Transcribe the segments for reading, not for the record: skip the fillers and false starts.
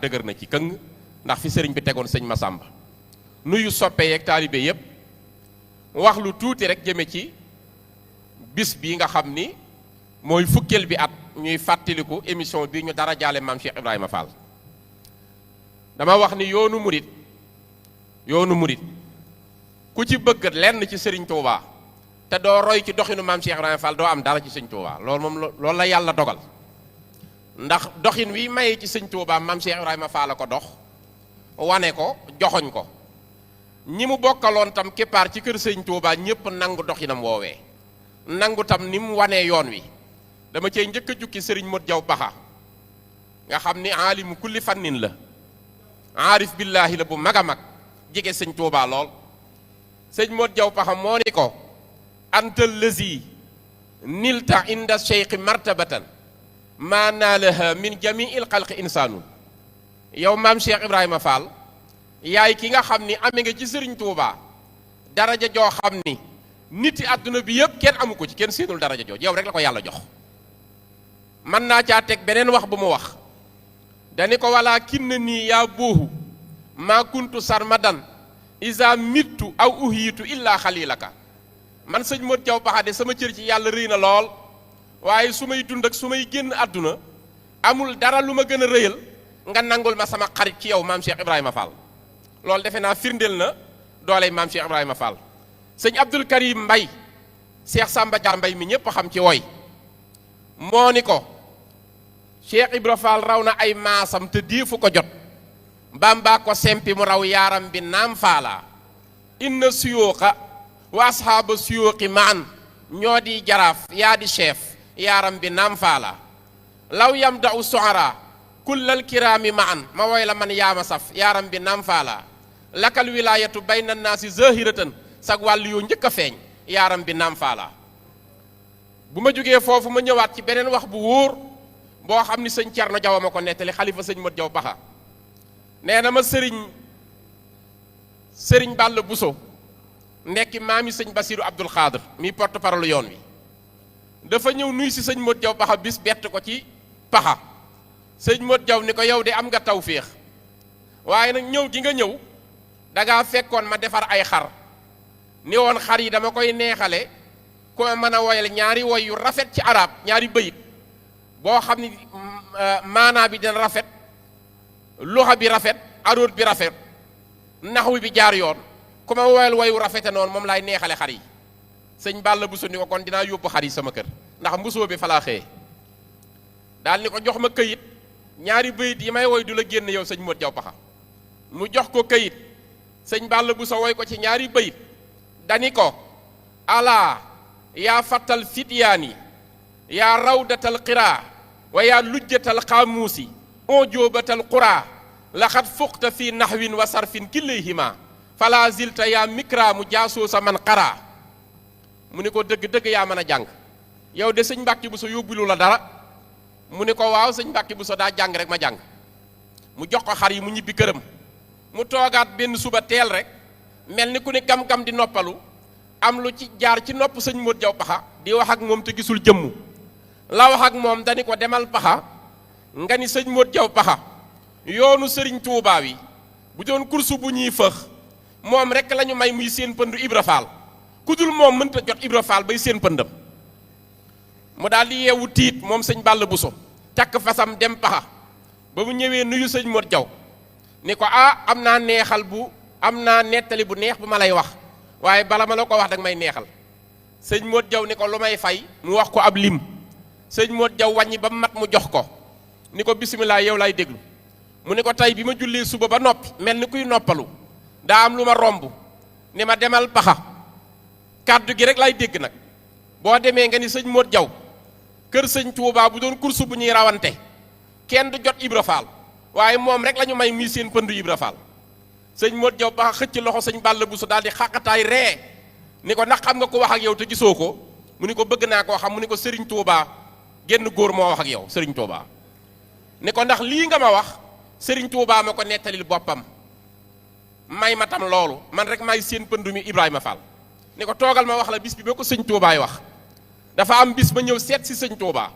dëgër na ci këng ndax fi sëriñ bi tegoon sëñ Masamba nuyu soppe yeeg taalibe yépp wax lu tuuti rek jëme ci bis bi nga xam ni mooy fukkeel bi at ñuy fàttaliku émission bi ñu dara jaale maam Cheikh Ibrahima Fall. dama wax ni yoonu murit ku ci bëgg lenn ci sëriñ Touba te doo roy ci doxinu maam Cheikh Ibrahima Fall doo am dara ci sëñ Touba loolu moom loolu la yàlla dogal ndax doxin wi mayee ci sëñ Touba maam Cheikh Ibrahima Fall la ko dox wane ko joxoñ ko ñi mu bokkaloon tam keppaar ci kër sëñ Touba ñëpp nangu doxinam woowee nangu tam ni mu wanee yoon wi dama cey njëkk a jukki sëriñ Modou Diaw Paxa nga xam ni aalimu kulli fannin la aarif billaahi la bu mag a mag jege sëñ Touba lool sëñ Modou Diaw Paxa moo ni ko antal lazi nilta inda cheikhi martabatan maa naalaha min jamiil xalqi insaanun yow maam Cheikh Ibrahima Fall yaay ki nga xam ni amee nga ci sëriñ Touba daraja joo xam ni nit yi àdduna bi yëpp kenn amu ko ci kenn séenul daraja joo yow rek la ko yàlla jox mën naa caa teg beneen wax bu mu wax dani ko wala kinna nii yaa boohu maa kuntu sarmadan isa mittu aw uhiitu illaa xalilaka man sëñ Modou Diaw Paxa de sama cër ci yàlla rëy na lool waaye su may dund ak su may génn àdduna amul dara lu ma gën a rëyal nga nangul ma sama xarit ci yow maam Cheikh Ibrahima Fall loolu defe naa firndeel na dooley maam Cheikh Ibrahima Fall sëñ Abdul Karim Mbay Cheikh Samba Dia Mbay mi ñépp xam ci woy moo ni ko Cheikh Ibra Fall raw na ay maasam te diifu ko jot Bamba ko sempi mu raw yaaram bi naam faala inna suyooxa wa ashaaba suyooxi maan ñoo di jaraaf yaa di chef yaaram bi naam faala law yam da u soxara kullal kiraami maan ma woy la man yaama saf yaaram bi naam faala lakal wilaayatu bayna naasi zahiratan sag wàllu yoo njëkk a feeñ yaaram bi naam faala bu ma jógee foofu ma ñëwaat ci beneen wax bu wóor boo xam ni sëñ Cerno Jaw ma ko nettali xalifa sëñ Modou Diaw Paxa nee na ma sëriñ Balla Buso nekki maami sëñ Basiru Abdul Xaadir mi porte parole yoon wi dafa ñëw nuy si sëñ Modou Diaw Paxa bis bett ko ci Paxa sëñ Modou Diaw ni ko yow de am nga tawféex waaye nag ñëw gi nga ñëw dangaa fekkoon ma defar ay xar ni woon xar yi dama koy neexale ku ma mën a woyal ñaari woy yu rafet ci arab ñaari bëyit boo xam ni maanaa bi dina rafet luxa bi rafet aroot bi rafet naxwu bi jaar yoon ku ma woyal woyu rafete noonu moom laay neexale xar yi sëñ Balla Buso ni ko kon dinaa yóbbu xar yi sama kër ndax mbusoo bi falaa xëye daal ni ko jox ma këyit ñaari bëyit yi may woy du la génn yow sëñ Modou Diaw Paxa mu jox ko këyit sëñ Balla Buso woy ko ci ñaari bëyit dani ko alaa yaa fattal fityaani yaa rawdatal qiraa wa yaa lujjatal xaamuusi on jóobatal quraa laxat fuqta fi naxwin wa sarfin killayhima fala zilta yaa mikra mu jaasoo sa man qaraa mu ni ko dëgg-dëgg yaa mën a jàng yow de sëñ Mbàkke Buso yóbbulu la dara mu ni ko waaw sëñ Mbàkke Buso daa jàng rek ma jàng mu jox ko xar yi mu ñibbi këram mu toogaat benn suba teel rek mel ni ku ne gam-gam di noppalu am lu ci jaar ci nopp sëñ Modou Diaw Paxa di wax ak moom te gisul jëmm la wax ak moom dani ko demal Paxa nga ni sëñ Modou Diaw Paxa yoonu sëriñ Tuubaa wi bu doon kursu bu ñuy fëx moom rek la ñu may muy seen pëndu Ibra Faal ku dul moom mënta jot Ibra Faal bay seen pëndam mu daal di yeewu tiit moom sëñ Balla Buso takk fasam dem Paxa ba mu ñëwee nuyu sëñ Modou Diaw ni ko am naa nettali bu neex bu ma lay wax waaye bala ma la ko wax danga may neexal sëñ Modou Diaw ni ko lu may fay mu wax ko ab lim sëñ Modou Diaw wàññi ba mat mu jox ko ni ko bisimilah yow lay déglu mu ni ko tey bi ma jullee suba ba noppi mel ni kuy noppalu daa am lu ma romb ni ma demal Paxa kàddu gi rek lay dégg nag boo demee nga ni sëñ Modou Diaw kër sëñ Tuubaa bu doon kursu bu ñuy rawante kenn du jot Ibra Faal waaye moom rek la ñu may muy seen pëndu Ibra Faal sëñ Modou Diaw Paxa xëcc loxo sëñ Balla Buso daal di xàqataay ree ni ko ndax xam nga ko wax ak yow te gisoo ko mu ni ko bëgg naa koo xam mu ni ko sëriñ Tuubaa génn góor moo wax ak yow sëriñ Tuubaa ni ko ndax lii nga ma wax sëriñ Tuubaa ma ko nettalil boppam may ma tam loolu man rek may seen pëndu mi Ibrahima Fall ni ko toogal ma wax la bis bi ba ko sëñ Tuubaay wax dafa am bis ma ñëw seet si sëñ Tuubaa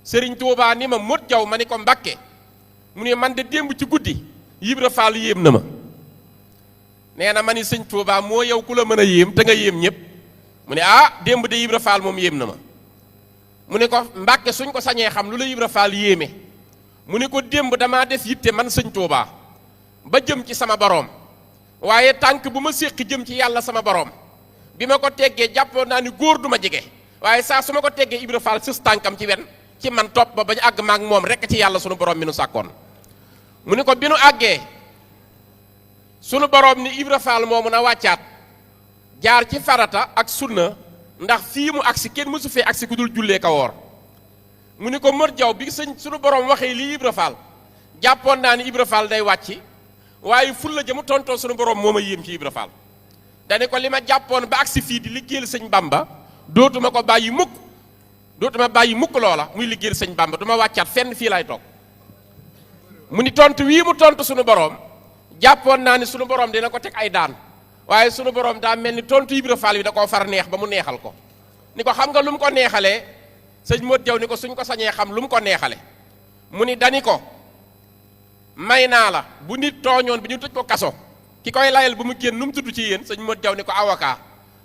sëriñ Tuubaa ni ma Modou Diaw ma ni ko Mbàkke mu ne man de démb ci guddi Ibra Fall yéem na ma. nee na ma ni sëñ Touba moo yow ku la mën a yéem te nga yéem ñëpp mu ne démb de Ibra Fall moom yéem na ma. mu ne ko Mbàkke suñ ko sañee xam lu la Ibra Fall yéeme mu ne ko démb damaa def yitte man sëñ Touba ba jëm ci sama boroom waaye tànk bu ma séqi jëm ci yàlla sama boroom bi ma ko teggee jàppoon naa ni góor du ma jege waaye saa su ma ko teggee Ibra Fall sës tànkam ci wen ci man topp ba bañ àgg maag moom rekk ci yàlla sunu boroom mi nu sàkkoon. mu ne ko bi nu àggee sunu boroom ni Ibra Fall moomu na wàccaat jaar ci farata ak sunna ndax fii mu agsi kenn mësu fee agsi ku dul jullee ka woor. mu ni ko Mor Jaw bi sunu boroom waxee lii Ibra Fall jàppoon naa ni Ibra Fall day wàcc waaye fulla ja mu tontoo sunu boroom moo ma yéem ci Ibra Fall. dane ko li ma jàppoon ba agsi fii di liggéeyal sëñ Bamba dootuma ko bàyyi mukk dootuma bàyyi mukk loola muy liggéeyal sëñ Bamba duma wàccaat fenn fii laay toog. mu ni tontu wii mu tontu sunu boroom jàppoon naa ni sunu boroom dina ko teg ay daan waaye sunu boroom daa mel ni tontu Ibra Fall bi da koo far neex ba mu neexal ko. ni ko xam nga lu mu ko neexalee sëñ Modou Diaw ni ko suñ ko sañee xam lu mu ko neexale mu ni dani ko may naa la bu nit tooñoon bi ñu tëj ko kaso ki koy layal bu mu génn nu mu tudd ci yéen sëñ Modou Diaw ni ko avocat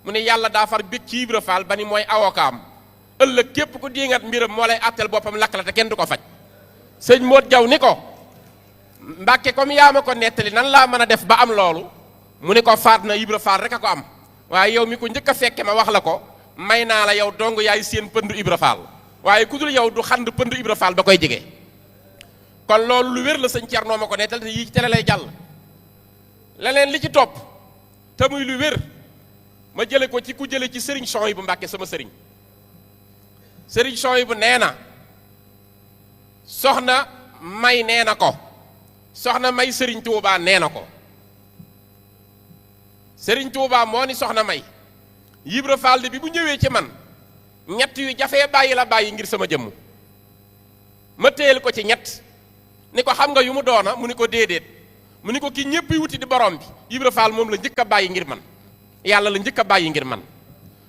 mu ni yàlla daa far bég ci Ibra Fall ba ni mooy avocat am ëllëg képp ku diingat mbiram moo lay àttel boppam lakk la te kenn du ko faj. sëñ Modou Diaw ni ko Mbàkke comme yaa ma ko nettali nan laa mën a def ba am loolu mu ni ko faat na Ibra Fall rek a ko am waaye yow mi ko njëkk a fekke ma wax la ko may naa la yow dong yaay seen pëndu Ibra Fall waaye ku dul yow du xand pëndu Ibra Fall ba koy jege. kon loolu lu wér la sëñ Thierno ma ko nettal te yii ci télé lay jàll. leneen li ci topp te muy lu wér ma jële ko ci ku jële ci Serigne Souhaïbou Mbàkke sama Serigne. Serigne Souhaïbou nee na soxna May nee na ko soxna May Serigne Touba nee na ko Serigne Touba moo ni soxna May Ibra Fall bi bu ñëwee ci man ñett yu jafee bàyyi la bàyyi ngir sama jëmm ma téyel ko ci ñett ni ko xam nga yu mu doona mu ni ko déedéet mu ni ko ki ñëpp wuti di borom bi Ibra Fall moom la njëkk a bàyyi ngir man yàlla la njëkk a bàyyi ngir man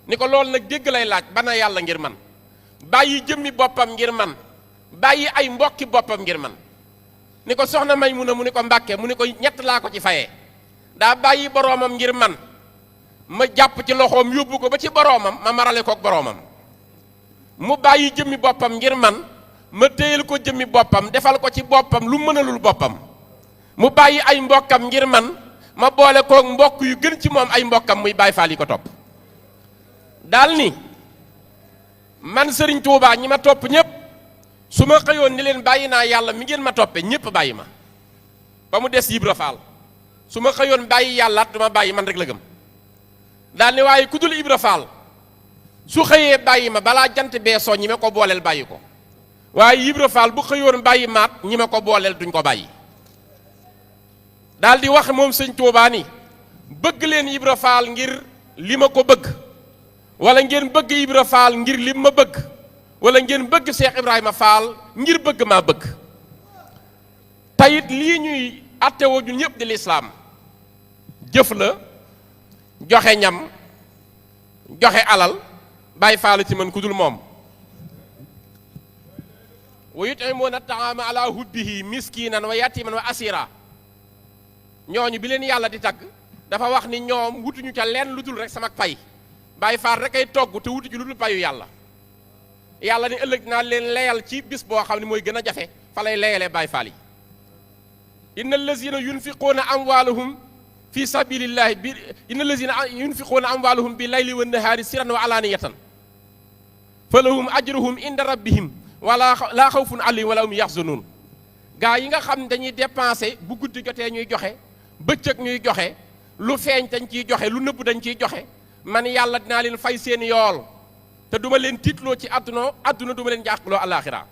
ni ko loolu nag dégg lay laaj bana yàlla ngir man bàyyi jëmmi boppam ngir man bàyyi ay mbokki boppam ngir man ni ko soxna May mu ni ko Mbàkke mu ni ko ñett laa ko ci fayee daa bàyyi boroomam ngir man ma jàpp ci loxoom yóbbu ko ba ci boroomam ma marale kook boroomam mu bàyyi jëmmi boppam ngir man ma téyel ko jëmmi boppam defal ko ci boppam lu mënalul boppam mu bàyyi ay mbokkam ngir man ma boole kook mbokk yu gën ci moom ay mbokkam muy Baay Faal yi ko topp daal ni man Serigne Touba ñi ma topp ñépp su ma xëyoon ni leen bàyyi naa yàlla mi ngeen ma toppe ñépp bàyyi ma ba mu des Ibra Fall su ma xëyoon bàyyi yàlla duma bàyyi man rek la gëm daal ni waaye ku dul Ibra Fall su xëyee bàyyi ma balaa jant bee soo ñi ma ko booleel bàyyi ko waaye Ibra Fall bu xëyoon bàyyi maat ñi ma ko booleel duñ ko bàyyi daal di wax moom sëñ Touba ni bëgg leen Ibra Fall ngir li ma ko bëgg wala ngeen bëgg Ibra Fall ngir lim ma bëgg wala ngeen bëgg Cheikh Ibrahima Fall ngir bëgg maa bëgg tayit lii ñuy attewoo ñun ñëpp di lislaam jëf la joxe ñam joxe alal Baay Faal ci man ku dul moom wa yut'imuuna at-ta'aama ala hubbihi miskinan wa yatiman wa asira ñooñu bi leen yàlla di tagg dafa wax ni ñoom wutuñu ca leen lu dul rek sama pay Baay Faal rek ay togg te wutu ci lu dul payu yàlla yàlla ni ëllëg naa leen leyal ci bis boo xam ne mooy gën a jafe fa lay leyalee Baay Faal yi inna allazina yunfiquuna amwaalahum fi sabilillahi bi inna allazina yunfiquuna amwaalahum bi layli wa nahaari sirran wa alaaniyatan fa lahum ajruhum inda rabbihim wala laa xawfun alayhim wala hum yaxzanuun gaa yi nga xam dañuy dépensé bu guddi jotee ñuy joxe bëccëg ñuy joxe lu feeñ dañ ciy joxe lu nëbb dañ ciy joxe man yàlla dinaa leen fay seen yool te duma leen tiitloo ci àdduna duma leen jàqloo alaaxira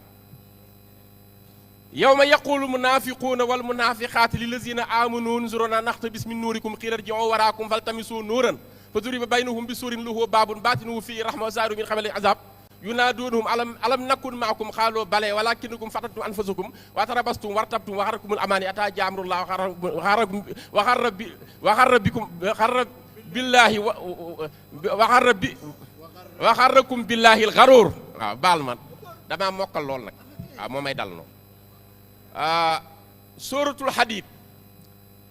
yawma yaqulu munaafiquuna wal munaafiqaati lillazina aamanu unzuruna naqtabis min nuurikum qiila irji'uu waraakum faltamisuu nuuran fa duriba baynahum bi suurin lahu baabun baatinuhu fiihi rahma wa zaahiruhu min qibalihi azaab yunaaduunahum alam nakun maakum qaaluu balaa walaakinnakum fatantum anfusakum wa tarabastum wartabtum wa gharrakumul amaani hattaa jaa amrullaah wa gharrakum billaahi al-gharuur waaw baal man damaa mokkal lool nag waaw moo may dal noonu sóoratul Hadiid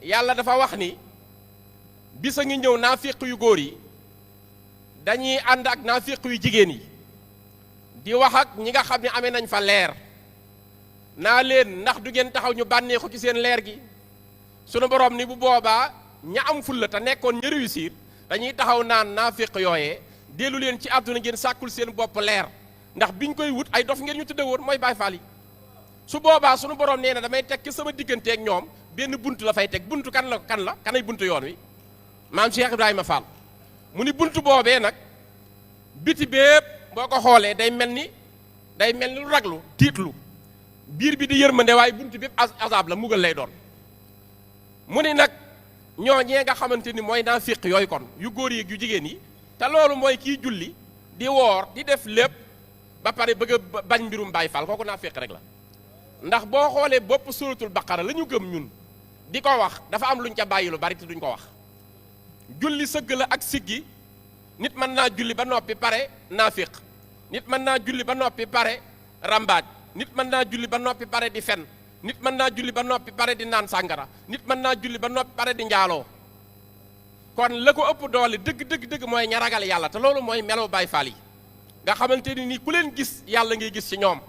yàlla dafa wax ni bisa ngi ñëw naafiq yu góor yi dañuy ànd ak naafiq yu jigéen yi di wax ak ñi nga xam ne amee nañ fa leer naa leen ndax du ngeen taxaw ñu bànneexu ci seen leer gi. sunu borom ni bu boobaa ña am fulla te nekkoon ñu réussir dañuy taxaw naan naafiq yooyee dellu leen ci àdduna ngeen sàkkul seen bopp leer ndax biñ koy wut ay dof ngeen ñu tudde woon mooy Baay Faal yi. su boobaa sunu borom nee na damay teg ci sama digganteeg ñoom benn buntu la fay teg buntu kan la kanay buntu yoon wi maam Cheikh Ibrahima Fall mu ni buntu boobee nag biti bépp boo ko xoolee day mel ni lu raglu tiitlu biir bi di yërmande waaye buntu bépp azab la mugal lay doon. mu ni nag ñooñee nga xamante ni mooy naafiq yooyu kon yu góor yi yu jigéen yi te loolu mooy kii julli di woor di def lépp ba pare bëgg a bañ mbirum Baay Faal kooku naafiq rek la. ndax boo xoolee bopp suratul baqara la ñu gëm ñun di ko wax dafa am luñ ca bàyyi lu bari te duñ ko wax. julli sëgg la ak siggi nit mën naa julli ba noppi pare naafiq nit mën naa julli ba noppi pare rambaaj nit mën naa julli ba noppi pare di fen nit mën naa julli ba noppi pare di naan sàngara nit mën naa julli ba noppi pare di njaaloo kon la ko ëpp doole dëgg mooy ña ragal yàlla te loolu mooy melo Baay Faal yi nga xamante ni ku leen gis yàlla ngay gis ci ñoom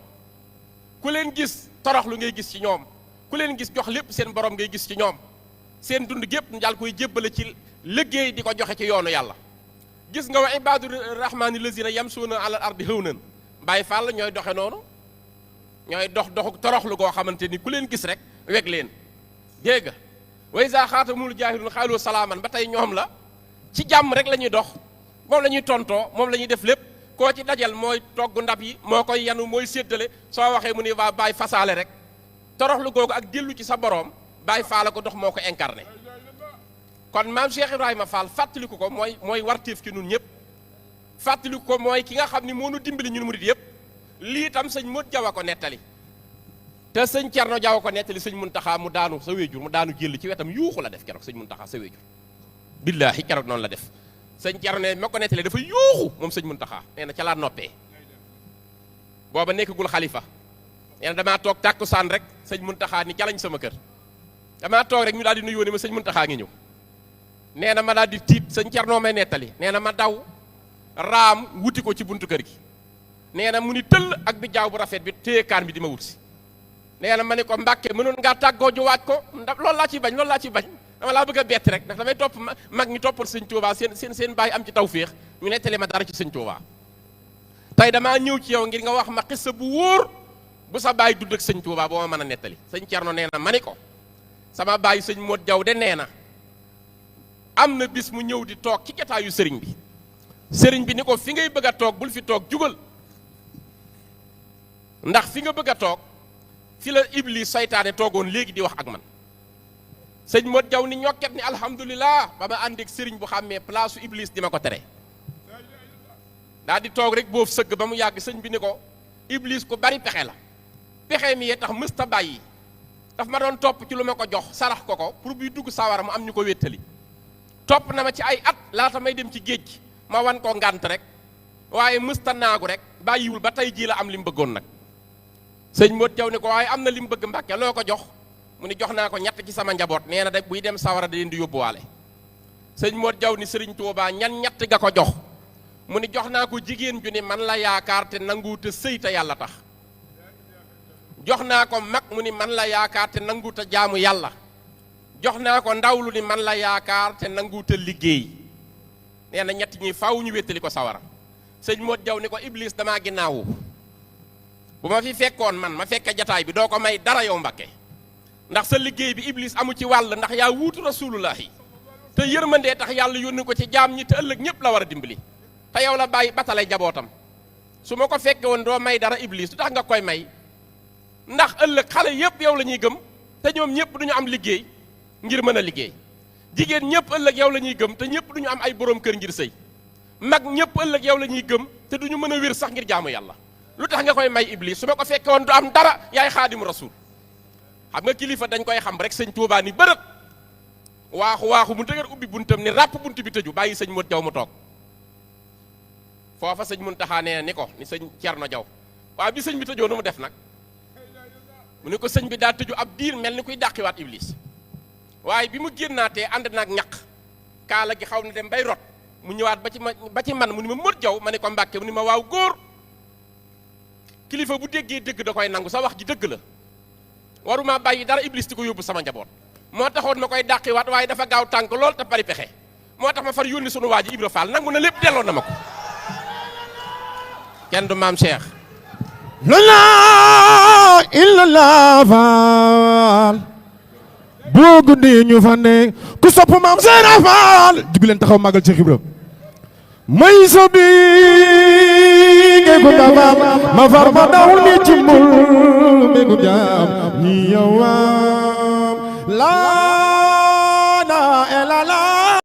ku leen gis toroxlu ngay gis ci ñoom ku leen gis jox lépp seen borom ngay gis ci ñoom seen dund gépp ñu daal koy jébbale ci liggéey di ko joxe ci yoonu yàlla. gis nga wa ibaadu rahmaani lazina yamsuuna alal ardi hawnan Baay Faal la ñooy doxe noonu ñooy doxu toroxlu goo xamante ni ku leen gis rek weg leen dégg nga wa izaa xaatamul jaahiluuna xaalu salaaman ba tey ñoom la ci jàmm rek la ñuy dox moom la ñuy tontoo moom la ñuy def lépp koo ci dajal mooy togg ndab yi moo koy yanu mooy séddale soo waxee mu ni waa Baay fasaale rek toroxlu googu ak dellu ci sa boroom Baay Faal ko dox moo ko incarné. kon maam Cheikh Ibrahima Fall fàttaliku ko mooy warteef ci ñun ñëpp fàttaliku ko mooy ki nga xam ni moo nu dimbali ñun murid yëpp lii itam sëñ Modou Diaw a ko nettali te sëñ Thierno Diaw a ko nettali sëñ Muntaxa mu daanu sa wéejur mu daanu jël ci wetam yuuxu la def keroog sëñ Muntaxa sa wéejur billaahi keroog noonu la def sëñ Thierno ne ma ko nettali dafa yuuxu moom sëñ Muntaxa nee na ca laa noppee booba nekkagul xalifa nee na damaa toog tàkkusaan rek sëñ Muntaxa ni jalañ sama kër damaa toog rek ñu daal di nuyoo ni ma sëñ Muntaxa ngi ñëw nee na ma daal di tiit sëñ Thierno may nettali nee na ma daw raam wuti ko ci buntu kër gi nee na mu ni tëll ak bi jaaw bu rafet bi téye kaan bi di ma wut si nee na ma ne ko Mbàkke mënoon ngaa tàggoo ju waaj ko ndax loolu laa ciy bañ dama laa bëgg a bett rek ndax damay topp mag ñi toppal sëñ Tuubaa seen baay am ci tawféex ñu nettali ma dara ci sëñ Tuubaa tey damaa ñëw ci yow ngir nga wax ma xissa bu wóor bu sa baay dund ak sëñ Tuubaa boo ma mën a nettali sëñ Thierno nee na ma ni ko sama baay sëñ Modou Diaw de nee na am na bis mu ñëw di toog ci jataayu sëriñ bi ni ko fi ngay bëgg a toog bul fi toog jugal ndax fi nga bëgg a toog fi la Iblis saytaane toogoon léegi di wax ak man sëñ Modou Diaw ni ñokket ni alhamdulilah ba ma ànd ak sëriñ bu xàmmee place su Iblis di ma ko tere daal di toog rek boofu sëgg ba mu yàgg sëñ bi ni ko Iblis ku bari pexe la pexe mi yee tax mësta bàyyi daf ma doon topp ci lu ma ko jox sarax ko pour buy dugg sawara mu am ñu ko wéttali topp na ma ci ay at laata may dem ci géej gi ma wan ko ngànt rek waaye mësta naagu rek bàyyiwul ba tey jii la am li mu bëggoon nag sëñ Modou Diaw ni ko waaye am na li mu bëgg Mbàkke loo ko jox mu ni jox naa ko ñett ci sama njaboot nee na de buy dem sawara da leen di yóbbuwaale sëñ Modou Diaw ni sëriñ Tuubaa ñan ñett nga ko jox mu ni jox naa ko jigéen ju ni man la yaakaar te nanguute sëy te yàlla tax jox naa ko mag mu ni man la yaakaar te nanguute jaamu yàlla jox naa ko ndaw lu ni man la yaakaar te nanguute liggéey nee na ñett ñi faaw ñu wéttali ko sawara sëñ Modou Diaw ni ko Iblis damaa ginnaawu bu ma fi fekkoon man ma fekke jataay bi doo ko may dara yow Mbàkke ndax sa liggéey bi Iblis amu ci wàll ndax yaa wuutu rasulullahi te yërmandee tax yàlla yónni ko ci jaam ñi te ëllëg ñëpp la war a dimbali te yow la bàyyi batalay jabootam su ma ko fekke woon doo may dara Iblis lu tax nga koy may ndax ëllëg xale yëpp yow la ñuy gëm te ñoom ñëpp duñu am liggéey ngir mën a liggéey jigéen ñëpp ëllëg yow la ñuy gëm te ñëpp duñu am ay borom kër ngir sëy mag ñëpp ëllëg yow la ñuy gëm te duñu mën a wér sax ngir jaamu yàlla lu tax nga koy may Iblis su ma ko fekke woon du am dara yaay xaadimu rasul xam nga kilifa dañ koy xam rek sëñ Tuubaa ni bërët waaxu mu dëgër ubbi buntam ni ràpp bunt bi tëju bàyyi sëñ Modou Diaw mu toog foofa sëñ Muntaxa nee ni ko ni sëñ Thierno Diaw waaw bi sëñ bi tëjoo nu mu def nag mu ne ko sëñ bi daa tëju ab diir mel ni kuy dàqiwaat iblis waaye bi mu génnaatee ànd naag ñaq kaala gi xaw na dem bay rot mu ñëwaat ba ci man mu ni ma Modou Diaw ma ne ko Mbàkke mu ni ma waaw góor kilifa bu déggee dëgg da koy nangu sa wax ji dëgg la waruma bàyyi dara iblis di ko yóbbu sama njaboot moo taxoon ma koy dàqiwaat waaye dafa gaaw tànk lool te bari pexe moo tax ma far yónni sunu waa ji Ibra Fall nangu na lépp delloo na ma ko kenn du maam Cheikh la illallah faal boo guddi ñu fa ne ku sopp maam Cheikh Faal jugu leen taxaw màggal Cheikh Ibra may so bi ngay ko dabaam ma far ma dawul ni ci mbul me ko jaam ñi yow